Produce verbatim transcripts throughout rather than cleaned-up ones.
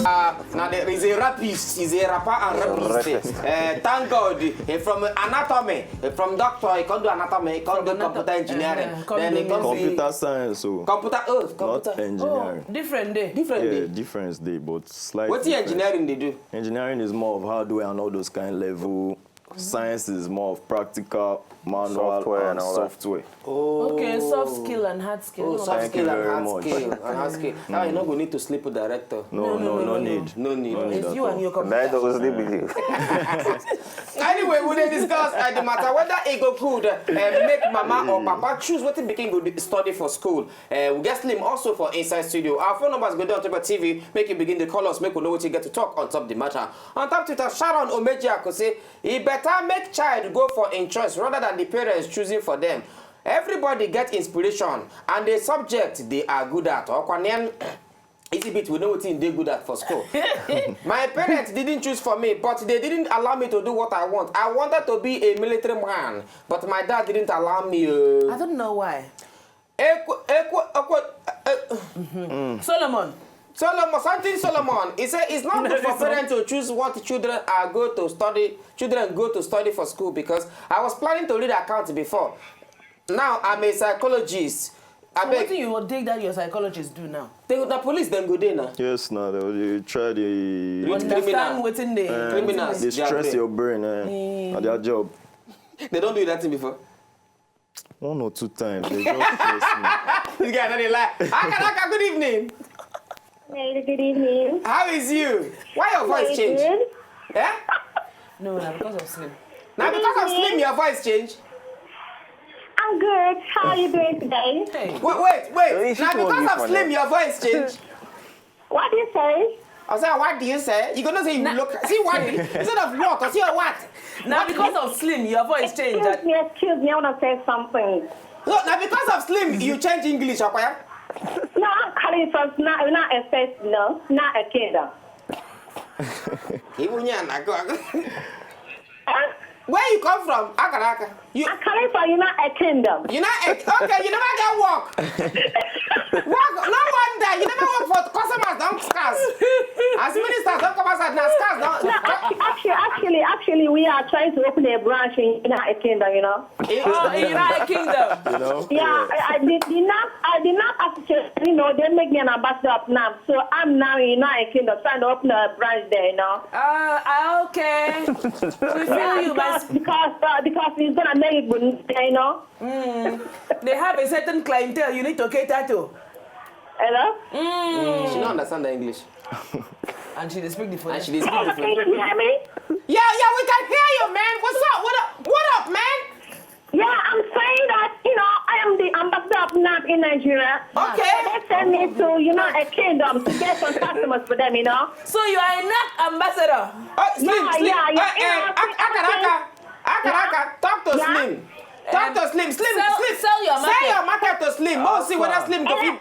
Uh, now there is a rapist, he's a rapper and rapist. Uh, thank God, he from anatomy, he from doctor, he can do anatomy, he can do computer engineering. Then he can be Computer science, so computer. Oh, computer. Not engineering. Different day. Different Yeah, day. Difference day, but slightly. What's the Different. Engineering they do? Engineering is more of hardware and all those kind level. Science is more of practical, manual, Software and and all that. Software. Okay, soft skill and hard skill. Oh, No, soft Thank skill you and very hard much. Skill and hard skill. Now you no go need to sleep with director. No, no, no, need. No need. No need It's at you all. and your That computer. doesn't sleep with you. Anyway, we dey discuss uh, the matter whether e go good uh, make mama or papa choose wetin pikin go do- study for school. Uh, we get Slim also for inside studio. Our phone numbers go down on top of T V. Make you begin to call us. Make we know what you get to talk on top of the matter. On top Twitter, Sharon Omejiako say e better make child go for im choice rather than the parents choosing for them. Everybody get inspiration and the subject they are good at. Okwanien, easy bit, we know what they good at for school. My parents didn't choose for me, but they didn't allow me to do what I want. I wanted to be a military man, but my dad didn't allow me. Uh, I don't know why. Ekwe- ekwe- ekwe- eh, Solomon. Solomon, something Solomon. He said it's not good for parents to choose what children are go to study. Children go to study for school because I was planning to read accounts before. Now I'm a psychologist. I So what do beg. You take that your psychologist do now? They, the police then go there now. Yes, now they, they try the With Understand criminal. Wetin they. uh, Criminals, they they are stress there. Your brain uh, at their job. They don't do that thing before. One or two times they just stress me. This guy not dey lie. Akalaka, good evening. Hey, good evening. How is you? Why your voice Hey, change? Good. Yeah? No, na because of Slim. Now because of Slim, your voice change. I'm good. How are you doing today? Hey. Wait, wait, wait. Hey, she Now told because you of for Slim, that. Your voice change. What do you say? I said, what do you say? You gonna say you look. See what? Instead of what? I see a what? Now because of Slim, your voice change. Excuse me, excuse me. I want to say something. No, now because of Slim, you change English, okay? No, I'm calling from not not a face, no, not a kingdom. Even you and I go. Huh? Where you come from? Akalaka. You I'm calling from United Kingdom. You know, eh, okay, you never get work. Work, no wonder you never work for customers don't scarce. As ministers don't come outside now, scarce don't. No, actually, actually, actually, actually, we are trying to open a branch in United Kingdom, you know. Eh, Oh, in United Kingdom. You know? Yeah, I, I, the, the NAP, I, the NAP association, you know, they make me an ambassador of NAP. So I'm now in United Kingdom trying to open a branch there, you know. Ah, ah, okay. We feel you, my Because, because, uh, because it's gonna make it good, you know. They have a certain clientele you need to cater to. Hello? She don't understand the English. And she dey speak the And French. she dey speak Can different. you hear me? Yeah, yeah, we can hear you, man. What's up? What up? What up, man? Yeah, I'm saying that, you know, I am the ambassador of NAP in Nigeria. Okay. So they send me to United Kingdom to get some customers for them, you know. So you are a NAP ambassador. Oh, Slim, Yeah, Slim. Yeah, yeah, Eh, eh, yeah, Ak- Akalaka. Akalaka, talk to Yeah. Slim. Talk to Slim. Slim, Sell- Slim. sell your Sell market. Your market to Slim. Oh, see whether Slim go fit.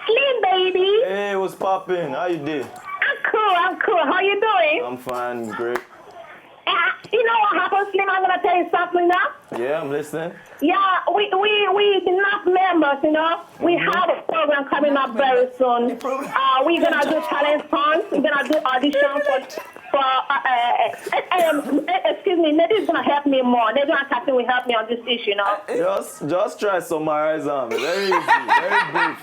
Slim baby. Hey, what's poppin'? How you dey? I'm cool, I'm cool. How you doing? I'm fine, great. Uh, you know what happened, Slim? I'm gonna tell you something now. Yeah, I'm listening. Yeah, we we we the NAP members, you know, we have a program coming up very soon. Uh, we're gonna do talent hunt. We're gonna do audition for for. Uh, uh, uh, um, uh, excuse me, maybe it's gonna help me more. Maybe Auntie will help me on this issue, you know. Just, just try summarize am. Very easy, very brief.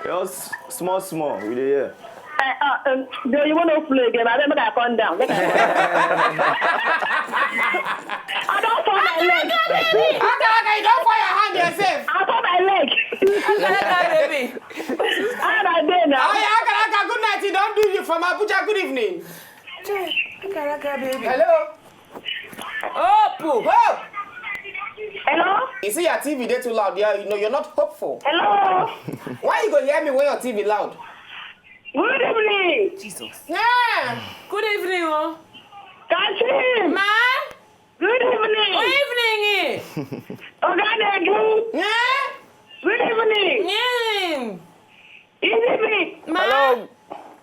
Just small, small. We dey here. Uh, uh, um, do you want to play again? I don't know. I come down. I don't fall my leg. Akalaka, you don't fall your hand yourself. I fall my leg. Akalaka baby. How are they now? Oh, yeah, Akalaka, good night. You don't do you from Abuja. Good evening. Akalaka baby. Hello. Opu. Whoa. Hello? You see your T V, they too loud. Yeah, you know, you're not hopeful. Hello? Why you go hear me when your T V loud? Good evening. Jesus. Yeah. Good evening, oh. Catherine. Ma. Good evening. Good evening. Eh. Oga Nedu. Yeah. Good evening. Mm. Evening. Ma.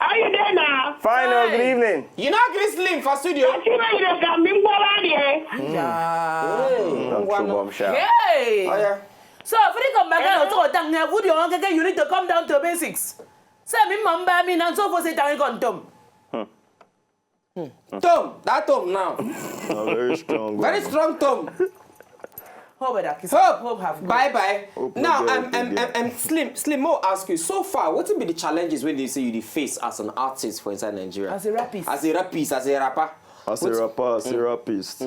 How you doing now? Fine, oh, good Fine. Evening. You know Chris Slim for studio. Catherine, you can be more than here. Yeah. Don't throw bomb shot. Hey. Oh, yeah. So if you come back and talk, you need to come down to basics. Say me mamba me nan so for say tangi kontom. Tom, that Tom now. Na very strong. Very one. Strong Tom. Hope that kiss. Hope. Hope have. Bye bye. Hope we Now get I'm it I'm, I'm again. I'm Slim Slim Mo ask you so far. What be the challenges when they say you dey face as an artist for inside Nigeria? As a rapist. As a rapist, as a rapper. As a What- rapper, as a rapist.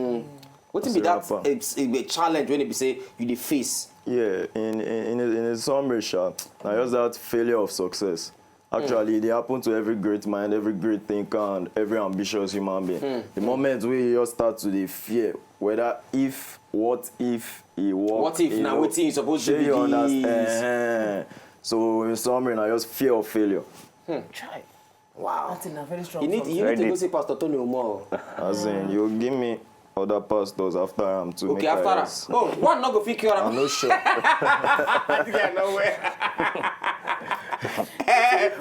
What as be a that rapper. A, a, a challenge when they be say you dey face? Yeah, in in in, in a summary, sha, na just that failure of success. Actually, it dey happen to every great mind, every great thinker, and every ambitious human being. The moment wey you just start to dey fear whether if, what if e work, What if na know, wetin you suppose do shey be you this? Understand? Ehen. So in summary, na just fear of failure. Chai. Wow. That's a very strong. You need Something. you need to Ready. Go see Pastor Tony Omo. As in, you give me other pastors after am to Okay, make after I that. rest. Oh, one no go fit cure I'm am. Not sure. That guy no well.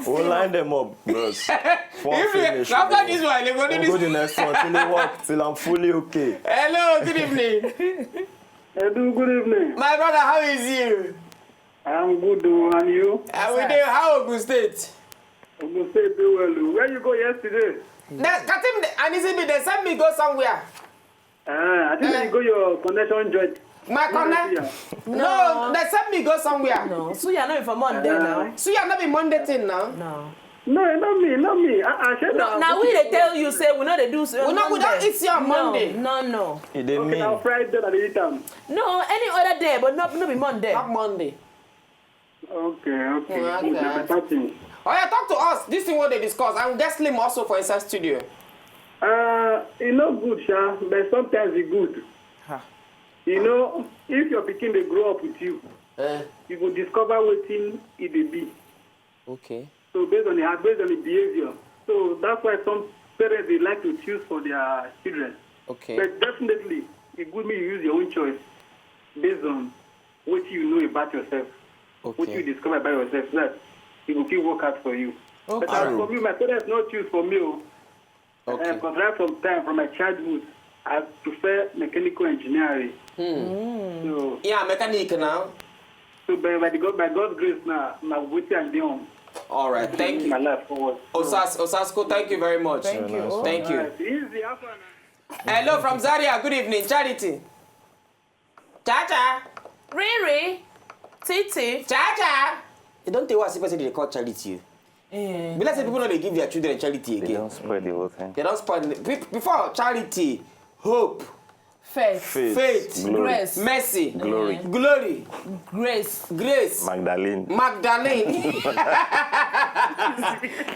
We'll line them up, bros. Before I If finish, you, after bro. This one, they go do We'll go this. The next one till it work, till I'm fully okay. Hello, good evening. Edu, good evening. My brother, how is you? I'm good, oh, and you? I will dey how Ogun State. Ogun State do well, oh. Where you go yesterday? They, Katim and Isibi, they send me go somewhere. Uh, I think you go your connection joint. My connect. Yeah. No, they send me go somewhere. No, so you're not for Monday now. So you are not be Monday thing now. No. No, not me, not me. I, I said No, now we dey tell you say we no dey do. We no, we don't eat here on No, Monday. No, no. It dey Okay, mean. Now Friday that I eat am. No, any other day, but not no be Monday. Not Monday. Okay, okay, Yeah, good. yeah. Na better thing. Oh yeah, talk to us. This thing what they discuss. I'm guess Slim also for inside studio. Uh, e no good, sha, but sometimes e good. Ha. You know, if your pikin dey grow up with you, Eh, you go discover wetin e dey be. Okay. So based on the based on the behavior, so that's why some parents dey like to choose for their children. Okay. But definitely, e good make you use your own choice based on what you know about yourself, what Okay. You discover about yourself, so that e go fit work out for you. But as Alright. For me, my parents no choose for me, oh. Okay. Because right from time, from my childhood, I prefer mechanical engineering. So, Yeah, mechanic now. So by, by, the God, by God's grace now, na wetin I dey on. All right. Thank My you. Life forward. Osas Osasko, thank you very much. Thank you. Thank you. Alright, easy, have fun. Hello from Zaria. Good evening, Charity. Cha cha. Riri, Titi. Cha cha. You don't tell us if person dey call Charity. Eh. Be like say people no dey give their children Charity They again. Don't spoil the whole thing. They don't spoil. Be- Before Charity, hope, Faith. Faith. Faith, Glory. Grace. Mercy, Glory. Glory, Grace. Grace, Magdalene. Magdalene.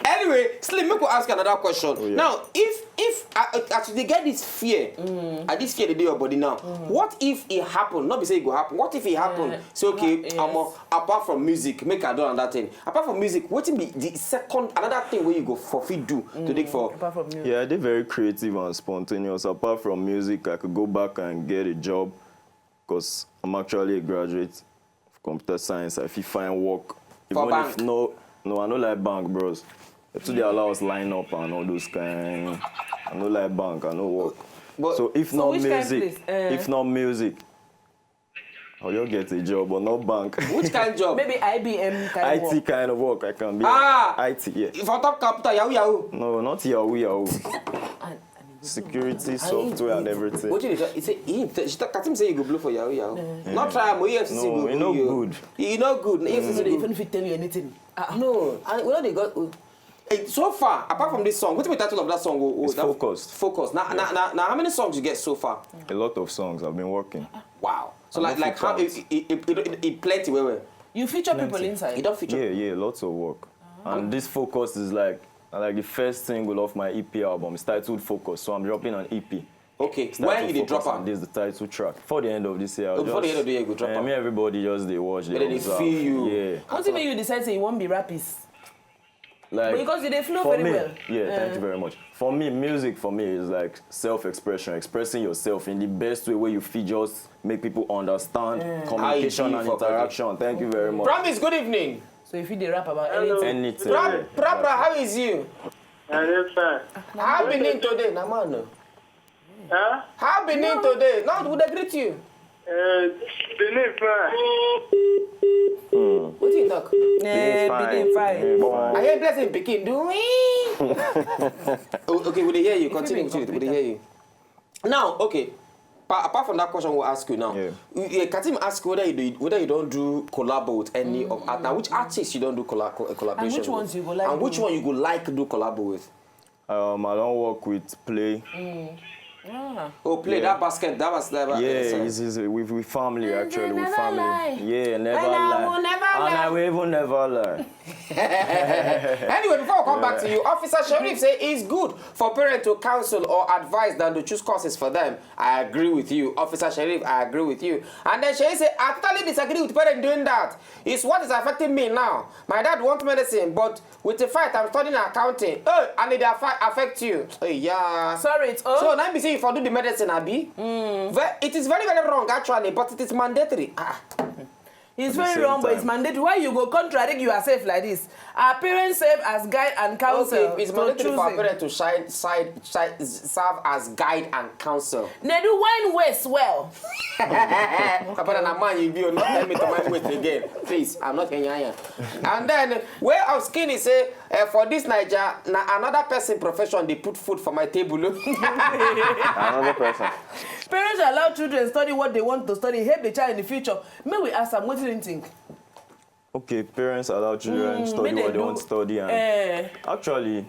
Anyway, Slim, make we ask you another question. Oh, yeah. Now, if if uh, uh, as you dey get this fear, and this fear dey dey your body now, what if it happen? Not be say it go happen. What if it happen? Yeah. Say okay, Yes. I'm apart from music, make I do another thing. Apart from music, what be the second another thing where you go for fit do to take for? Apart from you. Yeah, I dey very creative and spontaneous. Apart from music, I could go back and get a job because I'm actually a graduate of computer science. I fit find work. For Even bank? If no, no, I no like bank, bros. They too dey allow us line up and all those kind. I no like bank. I no work. But So if So not which kind music, place? Eh. If not music, I'll just get a job, but not bank. Which kind job? Maybe I B M kind of I T work. Kind of work. I can be Ah! I T. Yeah. If I talk computer, yahoo yahoo. No, not Yahoo Yahoo. And- Security, software, and everything. What did you say? He, she talk, Katim say you go blow for yahoo yahoo. Not try am, E F C C No, go e do no you. Good. E no good. E F C C So they go. Even fit tell you anything. Ah, No, I, we no dey go. Eh, so far, apart from this song, what be the title of that song? Oh, oh, It's that- Focused. Focus. Now, now, now, now, how many songs you get so far? A lot of songs. I've been working. Wow. So I'm like, not like how focused. It, it, it, it, it plenty where where you feature people inside. You don't feature. Yeah, yeah, lots of work. And this Focus is like like the first single off my E P album. It's titled Focus, so I'm dropping an E P. Okay. It's When titled you dey drop Focus, and am? This is the title track. Before the end of this year. I'll Oh, before the just- end of the year, you go drop Yeah, am. Me, everybody just dey watch. They Then they observe. feel you. Yeah. How do you mean you decide say you won't be rapist? Like Because you dey flow for very me, well. Yeah, thank you very much. For me, music for me is like self-expression, expressing yourself in the best way where you feel just make people understand communication How you and feel for interaction. Thank you very much. Promise. Good evening. So if you dey rap about anything. Anything. Prop, Yeah. Proper. How is you? I dey fine. How Benin today, na man? No. Huh? How Benin today? Now we dey greet you. Uh, Benin fine. What you talk? Eh, fine. Benin fine. Benin fine. I hear blessing picking. Do we? Oh, okay, we dey hear you. Continue, continue. We dey hear you. Now, okay. Pa- apart from that question, we'll ask you now. Yeah. Uh, yeah, Katim ask whether you do, whether you don't do collabo with any of art. Now, which artists you don't do colla- co- collaboration which ones with? You go like And which do? One you go like do collabo with? Um, I don't work with Play. Ah. Oh, Play Yeah. That basket. That was that. Yeah, sorry. It's, it's, with, with family And actually. They With Never family. Lie. Yeah, never And I lie. Will Never And Lie. I will even never lie. Anyway, before I come back to you, Officer Sharif say it's good for parents to counsel or advise than to choose courses for them. I agree with you, Officer Sharif. I agree with you. And then she say I totally disagree with parents doing that. It's what is affecting me now. My dad wants medicine, but with the fight, I'm studying accounting. Oh, and it affi- affect you. Hey, yeah. Sorry, it's oh. So now be say if I do the medicine, Abi. Ve- It is very, very wrong actually, but it is mandatory. Ah. It's the very same wrong, but it's time. Mandate. Why you go contradict yourself like this? Our parents serve as guide and counsel. Okay, it's to mandatory for our choosing. Parents to shine, side, side, serve as guide and counsel. They do wine waste well. But na man you be, not tell me to mind waste again. Please, I'm not hearing you. And then, way of skin is say, uh, for this Naija, na another person profession they put food for my table. Another person. Parents allow children study what they want to study, help the child in the future. May we ask them, what do you think? Okay, parents allow children Mm, study make what they they do- want to study, and Eh, actually,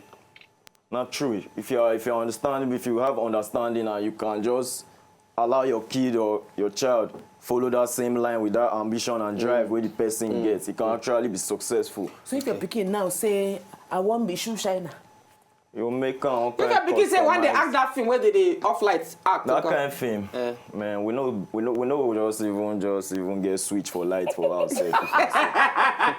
not true. If you are, if you understand, if you have understanding, and you can just allow your kid or your child follow that same line with that ambition and drive where the person gets, it can actually be successful. so if your pikin now say, I wan be shoe shiner. You make am all Look at begin say when they act that film where they, they off lights act. That okay. Kind of film, Eh. Man. We know, we know, we know. We just even, just even get switch for light for ourselves.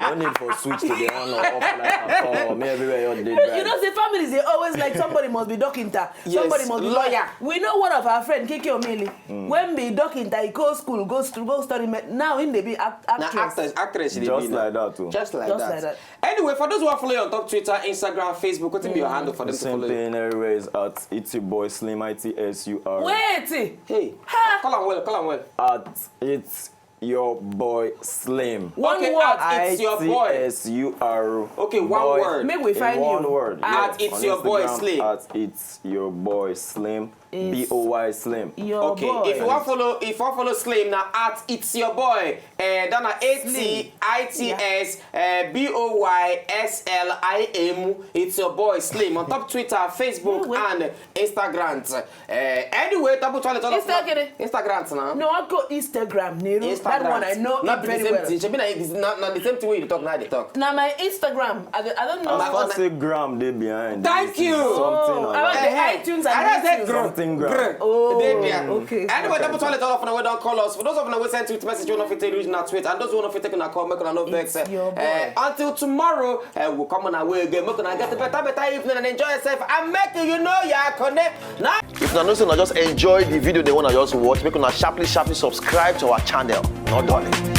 No need for switch to the on or off light at all. Me everywhere you did You right. Know, say families they always like somebody must be doctor, Yes, somebody must be lawyer. We know one of our friend Kiki Omili. When be doctor, he go school, go st- go study. Med- now him they be act- Na actress. Actors, actress, they Just be like now. That too. Just like Just that. Like that. Anyway, for those who are following on top Twitter, Instagram, Facebook, what be your handle for The them to same follow you? Thing everywhere is at It's Your Boy Slim, I T S U R. Wait, Hey, call on well, call on well. At It's Your Boy Slim. One Okay, word. at It's Your Boy. I T S U R. Okay, one Boy. word. Make we In find one you. Word. At Yes, It's on Your Boy Instagram, Slim. At It's Your Boy Slim. It's B O Y Slim. Your Okay, boy. If you want follow, if you want follow Slim now at It's Your Boy. Uh, then at A T I T S uh, B O Y S L I M. It's Your Boy Slim on top Twitter, Facebook, No way. And Instagram. Uh, anyway, double toilet all of Instagram. Instagram now. No, I go Instagram, Nero. Instagram. That one I know Not it be very the same well. Thing. Shebi na, na, na the same thing wey you dey talk now. They talk. Now my Instagram, I, don't- I don't know. As far say gram dey behind. Thank This is you. Something Oh, like I want the Eh, iTunes and I just said iTunes. grr, Something grr. grr. Oh, Dey there. Okay. Anyway, double toilet all of una wey don call us. For those of una wey send tweet message, wey no fit reach na tweet, and those wey no fit take una call, make una no vex. It's your boy. Eh, until tomorrow, eh, we'll come on our way again. Make una get better, better evening and enjoy yourself. And make you know you are connect. Now, If una know say una just enjoy the video, then una just watch, make una sharply, sharply subscribe to our channel. No darling.